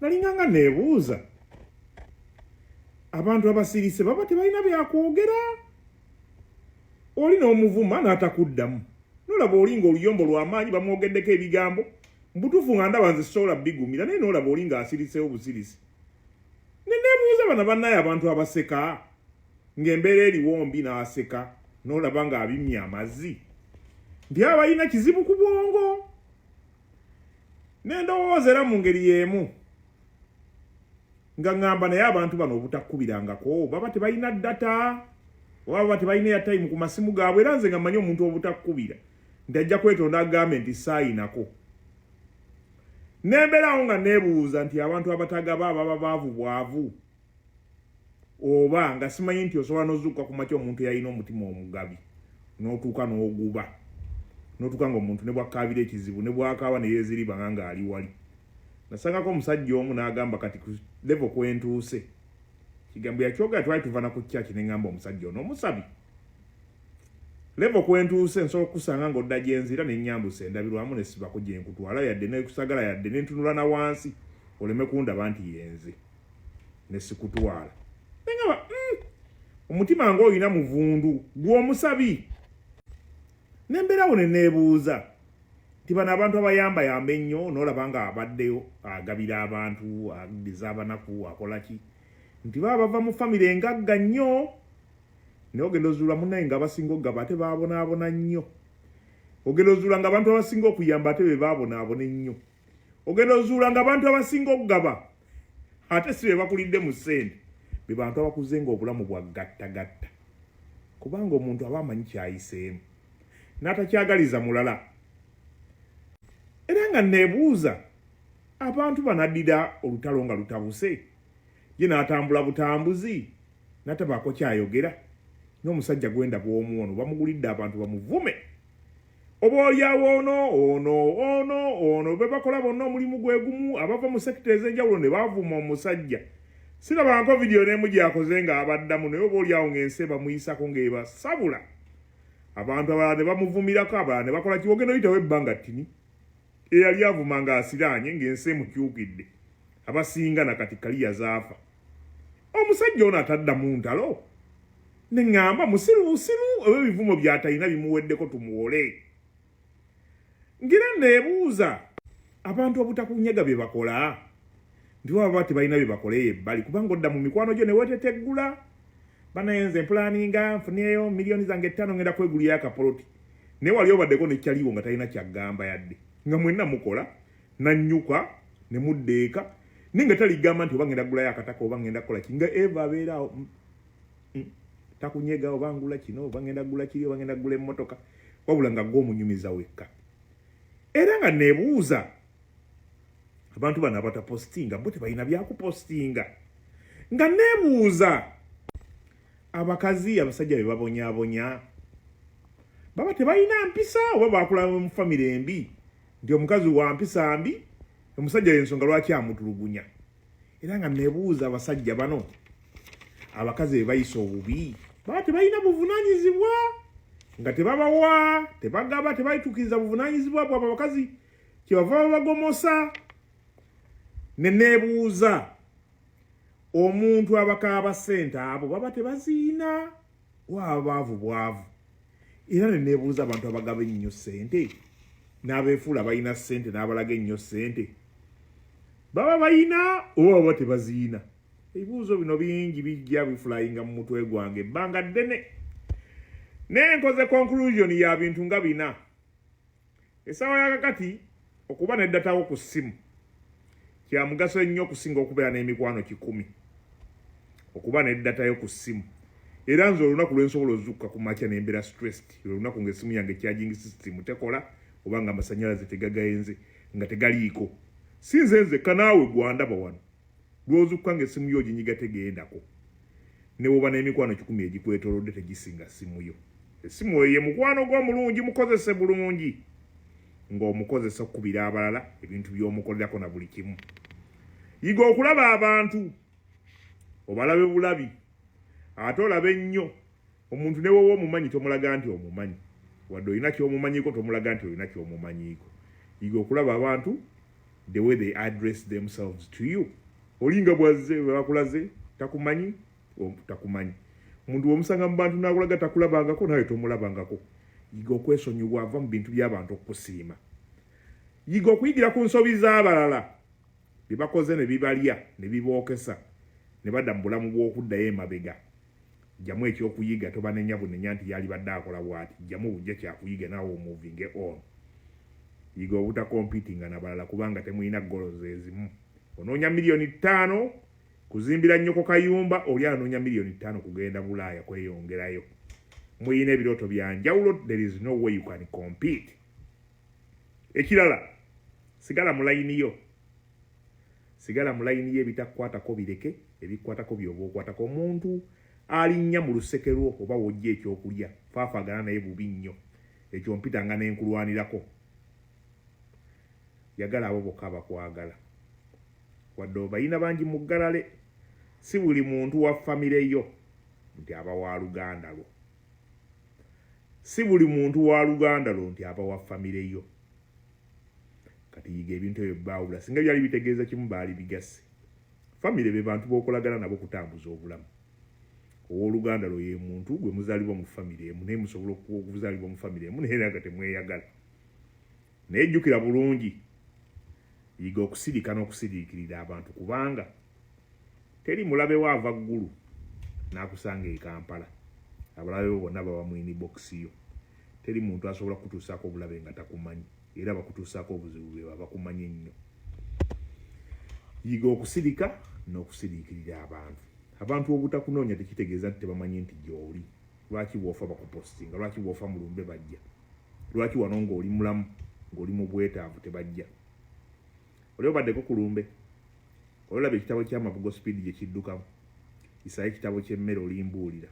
Nalinga nga neebuuza abantu abasirise baba tebalina byakwogera, oli n'omuvuma n'atakuddamu, nolaba oli ng'oluyombo lw'amaanyi bamwogeddeko ebigambo mubutuufu nga ndaba nze sobola bigumira, naye nolaba oli ng'asirisewo busirisi. Neneebuuza bano bannaye abantu abaseka ng'embeera eriwo mbi n'aseka, n'olaba ng'abimye amazzi nti abalina kizibu ku bwongo. Nendowooza era mu ngeri y'emu nga ŋŋamba naye abantu bano obutakkubirangako baba tebalina data oba baba tebalina airtime ku masimu gaabwe. Era nze nga mmanyi omuntu obutakkubira nti ajja kwetonda agambe nti saayinako. Nembeerawo nga neebuuza nti abantu abatagaba baba baavu bwavu, oba nga simanyi nti osobola n'ozuukuka ku makya omuntu eyalina omutima omugabi n'otuuka n'oguba n'otuuka ng'omuntu ne bwakaabira ekizibu ne bwakaaba ne yeeziribanga ng'ali wali. Nasangako omusajja omu n'agamba kati ku level kwentuuse, kigambo yakyogera twali tuva na ku church, ne ŋŋamba omusajja ono omusabi, level kwentuuse nsobola okukusanga ng'odda gye nzira ne nnyambusa endabirwamu ne sibako gye nkutwala yadde nekusagala yadde ne ntunula na wansi oleme kundaba nti yenze ne sikutwala. Nengamba omutima ng'olina muvundu gw'omusabi. Nembeerawo ne neebuuza nti bano abantu abayambayamba ennyo n'olaba nga abaddeyo agabira abantu, addiza abanaku, akola ki, nti baba bava mu famire engagga nnyo, naye ogenda ozuula munnaye nga abasinga okugaba ate baabonaabona nnyo. Ogenda ozuula nga abantu abasinga okuyamba ate be baabonaabona ennyo. Ogenda ozuula nga abantu abasinga okugaba ate si be bakulidde mu ssente, be bantu abakuze nga obulamu bwaggattagatta, kubanga omuntu aba amanyi kyayiseemu n'atakyagaliza mulala. Era nga neebuuza abantu banaddira olutalo nga lutabuse, ye n'atambula butambuzi n'atabaako kyayogera, n'omusajja gwenda bw'omu ono bamugulidde abantu bamuvume, oba olyawo ono ono ono ono be bakola bonna omulimu gwe gumu, abava mu sekita ez'enjawulo ne bavuma omusajja. Sirabanko vidiyo n'emu gyakoze ng'abaddamu, naye oba olyawo ng'ensi ebamuyisako ng'ebasabula, abantu abalala ne bamuvumirako, abalala ne bakola ki. Ogenda oyitawo ebbanga ttini, eyali avuma ng'asiraanye ng'ensi emukyukidde, abasinga nakati kaliya zaafa. Omusajja ono ataddamu ntalo, ne ŋŋamba musiru busiru oba ebivumo by'atalina bimuweddeko tumuwole. Ngira neebuuza abantu obutakunyega bye bakola nti baba tebalina bye bakola eyo ebbali, kubanga odda mu mikwano gyo ne weeteteggula, banaye nze mpulaninga nfuneyo miliyoni zange 5 ngenda kwegulira akapoloti, naye wali obaddeko ne kyaliwo nga talina kyagamba yadde nga mwenna mukola nannyuka ne mudda eka, naye nga taligamba nti oba ngenda kugulayo akataka oba ngenda kukola ki, nga Eva abeeraawo takunyega oba ngula kino oba ngenda kugula kiri oba ngenda kugula emmotoka, wabula nga gwe omunyumiza wekka. Era nga neebuuza abantu bano abatapostinga bo tebalina byakupostinga. Nga neebuuza abakazi abasajja be babonyabonya baba tebalina mpisa oba bakula mu famire embi, nti omukazi wa mpisa mbi, omusajja y'ensonga lwaki amutulugunya. Era nga neebuuza abasajja bano abakazi be bayisa obubi baba tebalina buvunaanyizibwa, nga tebabawa, tebagaba, tebalituukiriza buvunaanyizibwa bwabwe, abakazi kyebava babagomosa. Ne neebuuza omuntu abakaaba ssente abo baba tebaziina oba baavu bwavu. Era ne neebuuza abantu abagaba ennyo ssente n'abeefuula balina ssente n'abalaga ennyo ssente baba balina oba baba tebaziina. Ebibuuzo bino bingi bijja bifulayinga mu mutwe gwange ebbanga ddene, naye nkoze conclusion ya bintu nga bina. Essaawa ya kakati okuba ne data wo ku ssimu kya mugaso ennyo okusinga okubeera n'emikwano 100. Okuba ne data yo ku ssimu, era nze olunaku lwe nsobola ozukka ku makya ne mbeera stressed olunaku ng'essimu yange charging system tekola oba nga amasannyalaze tegagaenze nga tegaliiko. Si nze nzekka, naawe gwandaba wano lw'ozukka ng'essimu yo oginyiga tegendako, ne bw'oba n'emikwano 100 egikwetoolodde tegisinga ssimu yo. Essimu eyo ye mukwano gwo omulungi, mukozese bulungi ng'omukozesa okukubira abalala ebintu by'omukolerako na buli kimu. Yiga okulaba abantu obalabe bulabi, ate olabe nnyo omuntu ne woba omumanyi tomulaga nti omumanyi, wadde olina ky'omumanyiiko tomulaga nti olina ky'omumanyiiko. Yiga okulaba abantu The way they address themselves to you, olinga bwazze bakulaze takumanyi, takumanyi. Omuntu womusanga mu bantu nakulaga takulabangako, nawe tomulabangako. Yiga okwesonyiwa, ava mu bintu by'abantu okukusiima. Yiga okuyigira ku nsobi z'abalala bye bakoze ne bibalya ne bibookesa ne badda mu bulamu bw'okuddayo emabega. Jjamu ekyokuyiga, tobanenya bunenya nti yali badde akola bw'ati. Jjamu bujja kyakuyiga, naawe omovinge on. Yiga obutacompetinga nabalala kubanga temulina goals ezimu. Onoonya 5 miliyoni kuzimbira nnyoko kayumba, oli anoonya 5 miliyoni kugenda Bulaaya kweyongerayo. Muyina ebirooto byanjawulo, there is no way you can compete. Ekirala, sigala mu layini yo, sigala mu layini yo. Ebitakukwatako bireke, ebikwatako byoba okwatako. Omuntu alinnya mu luseke lwo oba wojja ekyokulya, faafaagana naye bubi nnyo. Ekyo mpitanga nenkulwanirako. Yagala abo bokka abakwagala, wadde obayina bangi mu ggalale. Si buli muntu wa famire yo nti aba wa luganda lwo, si buli muntu wa luganda lwo nti aba wa famire yo. Kati yiga ebintu ebyo baawula. Singa byali bitegeeza kimu, baali bigasse. Famire be bantu b'okolagana nabo okutambuza obulamu. Owooluganda lwo ye muntu gwe muzaalibwa mu famire emu, naye musobola okuzaalibwa mu famire emu naye era nga temweyagala. Naye jjukira bulungi, yiga okusirika n'okusiriikirira abantu, kubanga teri mulabe wo ava ggulu n'akusanga e Kampala. Abalabe bo bonna baba mu inbox yo. Teri muntu asobola kutuusaako obulabe nga takumanyi, era bakutuusaako obuzibu bwe babakumanyi ennyo. Yiga okusirika n'okusiriikirira abantu. Abantu obutakunoonya tekitegeeza nti tebamanyi nti gy'oli. Lwaki bw'ofa bakupostinga? Lwaki bw'ofa mulumbe bajja? Lwaki wano ng'oli mulamu, ng'oli mu bwetaavu, tebajja? Oli obaddeko ku lumbe, olaba ekitabo kyamabugo speed gye kiddukamu. Isayo ekitabo ky'emmere olimbuulira.